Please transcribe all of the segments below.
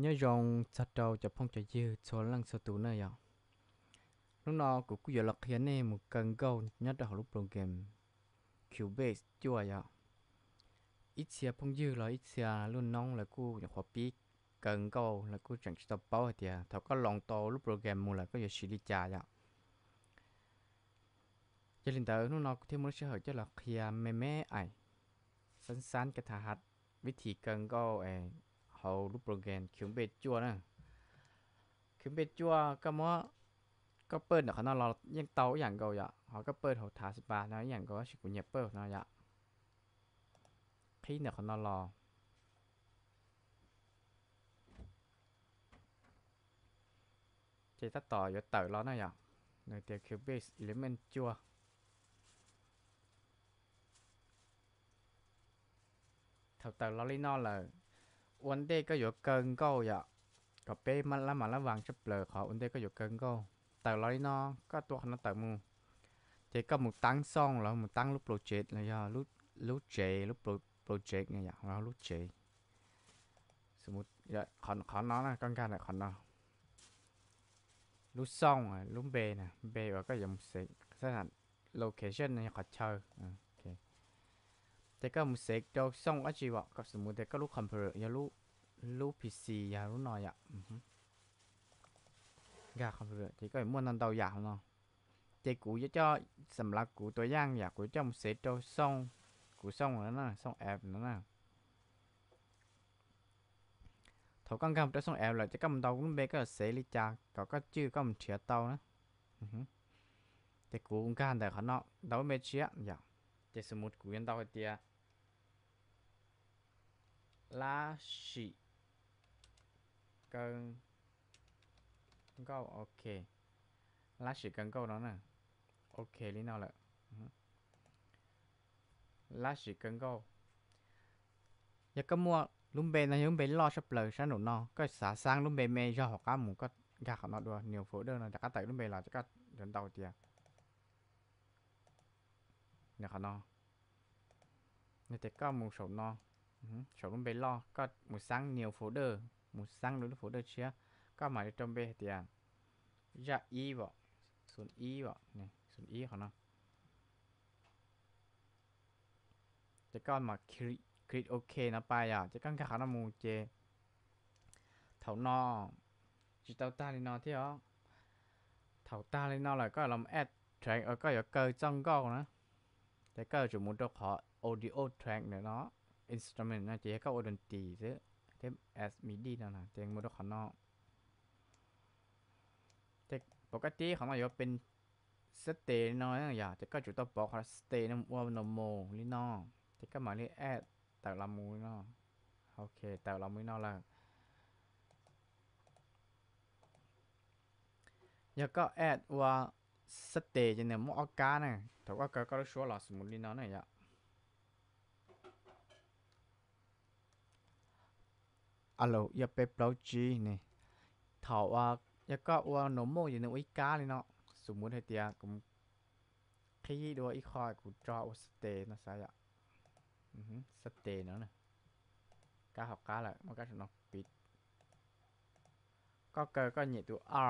Nyob zoo txog rau cov phooj cov ywg txhua leej txhua tus na yom. Hnub no kuv kuj yuav los qhia nej mus kaw nkauj nyob rau hauv lub program Cubase cuaj yom. Ib txhia phooj ywg los ib txhia lub noob lawv kuj nyuam qhuav pib kaw nkauj, lawv kuj tseem tsis tau paub hais tias thaum koj loos tau lub program mus lawm koj yuav siv li cas yom. Yog li ntawd hnub no kuv thiaj muaj lub sij hawm coj los qhia me me ais, xab xab ka tha has, vib thim kaw nkauj hauv lub program Cubase cuaj na. Cubase cuaj koj muab, koj pawj ntawm qhov no los yeej tau ib yam nkaus yom, ho koj pawj hauv thav xi pas no ib yam nkaus, tab sis kuv nyiam pawj no yom. Qhib ntawm qhov no los, ces tab tom yuav tawm los na yom. Nws tias Cubase Element cuaj. Thaum tawm los li no lawm, ua ntej koj yuav kaw nkauj yom, kom peb lab mas lab vas tshaj plaws qhov ua ntej koj yuav kaw nkauj. Tawm los li no, koj tua qhov no tawm mus, ces koj mus tab xooj los mus tab lub project los yog lub tsev, lub project no yom, lub tsev. Qhov no na, koj nkag ntawm qhov no, lub xooj, lub npe na, npe uas koj yuav mus xev, location no yog qhov chaw. Ces koj mus xev rau xooj dab tsi, xws mus tias koj lub computer yog lub PC yog lub no yom. Nkag computer ces koj muaj ntau ntau yam no. Ces kuv yuav coj, xam lav kuv tua yaj yam, kuv yuav coj mus xev rau xooj, kuv xooj no na, xooj app no na. Thaum koj nkag mus rau xooj app lawm ces koj mus ntaus lub npe koj yuav xev li cas kom koj cwj koj mus nrhiav tau na. Ces kuv nkag ntawm qhov no ntaus lub npe tshiab yom. Ces xws mus kuv yuav ntaus hais tias lab sim kaw nkauj, ok. Lab sim kaw nkauj no na. Ok li no lawm. Lab sim kaw nkauj. Yog koj muaj lub npe no yog lub npe loj tshaj plaws sab nraum no, koj xav xab lub npe me zog hauv qab mus, koj nkag qhov no dua, new folder no rov qab tawm lub npe los ces koj yuav ntaus tias, qhov no, tias koj mus saum no, saum lub npe loj koj mus xab new folder, mus xab lub folder tshiab, koj mam li rau npe hais tias zaj ib, xus ib, xus ib qhov no. Ces koj mam click ok no pais yom, ces koj nkag qhov no mus ces thaum no tsis tau tag li no thiab os. Thaum tag li no lawm koj los add track uas koj yuav kaw txoj nkauj na. Ces koj yuav tsum mus rau qhov audio track ntawm no, instrument no ces yog koj ua doo tis xwb, thiab add midi no ces mus rau qhov no. Ces pom koj tib qhov no yuav pes setting li no yom, ces koj tsum tau pauv qhov setting no mus ua normal li no, ces koj mam li add tawm los mus li no. Ok, tawm los mus li no lawm. Yog koj add ua setting ces nws muaj ob kab na, thaum koj kaw koj lub suab los xws mus li no na yom. Alo, yog peb plaub tsib ne. Thaum yog koj ua normal ces nws ua ib kab li no, xws mus hais tias kuv qhib dua ib qho kuv tso ua setting no xav yom. Setting no, kab hauv qab lawm, muaj kab saum no piv. Koj kaw koj nyem tus a,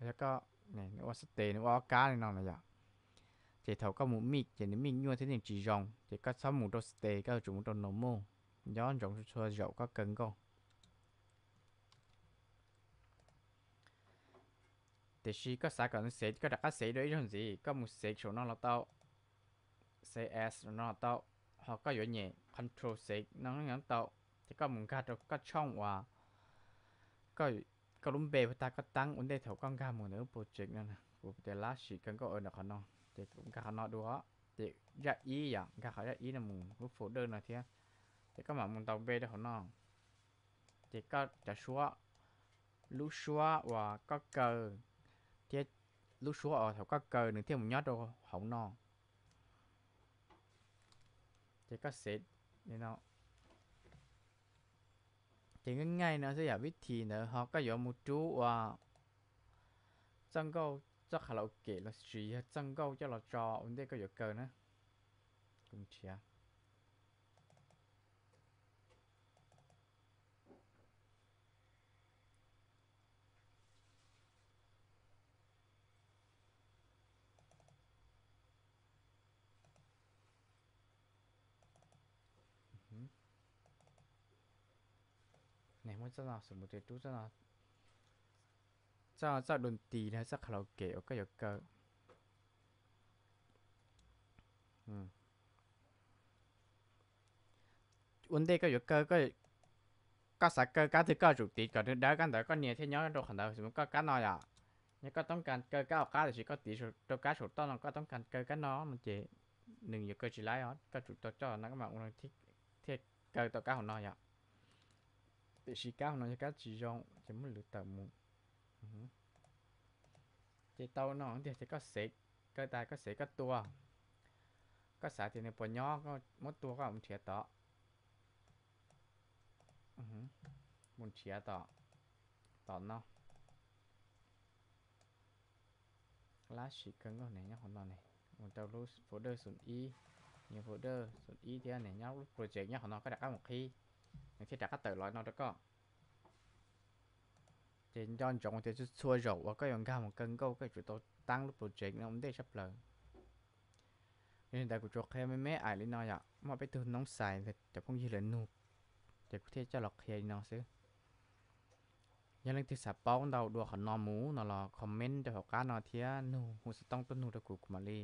yog koj, nws ua setting nws ua ob kab li no na yom. Ces thaum koj mus mix ces nws mix nyuaj thiab nws tsis zoo, ces koj txhob mus rau setting, koj yuav tsum mus rau normal, nco ntsoov txhua zaus koj kaw nkauj. Tiam sis koj xav kom nws xev, koj rov qab xev dua ib zaug ntxiv, koj mus xev saum no los tau, xev as no los tau, ho koj yuav nyem control xev no los tau. Ces koj mus nkag rau koj tshooj uas koj lub npe puag ta koj tab ua ntej thaum koj nkag mus ntawm lub project no, kuv tias lab sim kaw nkauj ua ntawm qhov no, ces kuv nkag qhov no dua, ces zaj ib yom, nkag qhov zaj ib no mus lub folder no thiab, ces koj mam mus ntaus npe rau hauv no. Ces koj cov suab, lub suab uas koj kaw thiab lub suab uas thaum koj kaw nws thiaj mus nyob rau hauv no. Ces koj xev li no. Ces nqaij nqaij no xwb yom, vib thim ntawd ho koj yuav mus rub ua txoj nkauj, txoj karaoke los sis yog txoj nkauj coj los tso ua ntej koj yuav kaw na. Kuv nrhiav, Muab txoj no xus mus tes rub txoj no, txoj txoj dua ntis los txoj karaoke uas koj yuav kaw. Ua ntej koj yuav kaw, koj xav kaw kab twg koj tsum tiv kom nws dawb kab ntawd koj nias thiaj nyob rau qhov ntawd. Xus mus koj kab no yom, yog koj toob kas kaw kab hauv qab tiam sis koj tiv rau kab saum toj no koj toob kas kaw kab no no ces nws yuav kaw tsis laib os. Koj tsum tau coj no koj mam ua thiaj kaw tau kab hauv no yom. Tiam sis kab hauv no yog kab tsis zoo ces muab lwv tawm mus. Ces tau no tiag ces koj xav kaw tas koj xav koj tua, koj xav tias nws puas nyob, muab tua koj mus nrhiav tod, mus nrhiav tom, tom no. Lab sim kawg nkaus ne nyob qhov no ne, mus rau lub folder xum ib, new folder xum ib thiab ne nyob lub project nyob qhov no koj rov qab mus qhib, nws thiaj rov qab tawm los no rau koj. Ces nco ntsoov tias txhua txhua zaus uas koj yuav nkag mus kaw nkauj koj yuav tsum tau taab lub project no ua ntej sab plaws. Yog li ntawd kuv tsuas qhia me me aim li no yom, muaj peb tug noob xais cov phooj ywg lawv nug, ces kuv thiaj coj los qhia li no xwb. Yog leej twg xav paub ntau dua qhov no mus no los comment rau hauv qab no thiab nug hu xov tooj tuaj nug rau kuv, kuv mam li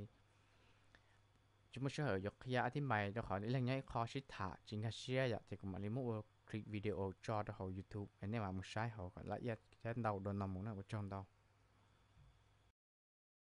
tsis muaj sij hawm yuav qhia a thib npais rau qhov ib leeg nyob ib qho sib tham tsis nkag siab yom, ces kuv mam li muab ua clip video tso rau hauv YouTube es nej mam mus saib hauv kom laj iab thiab ntau dua no mus na. Ua tsaug ntau.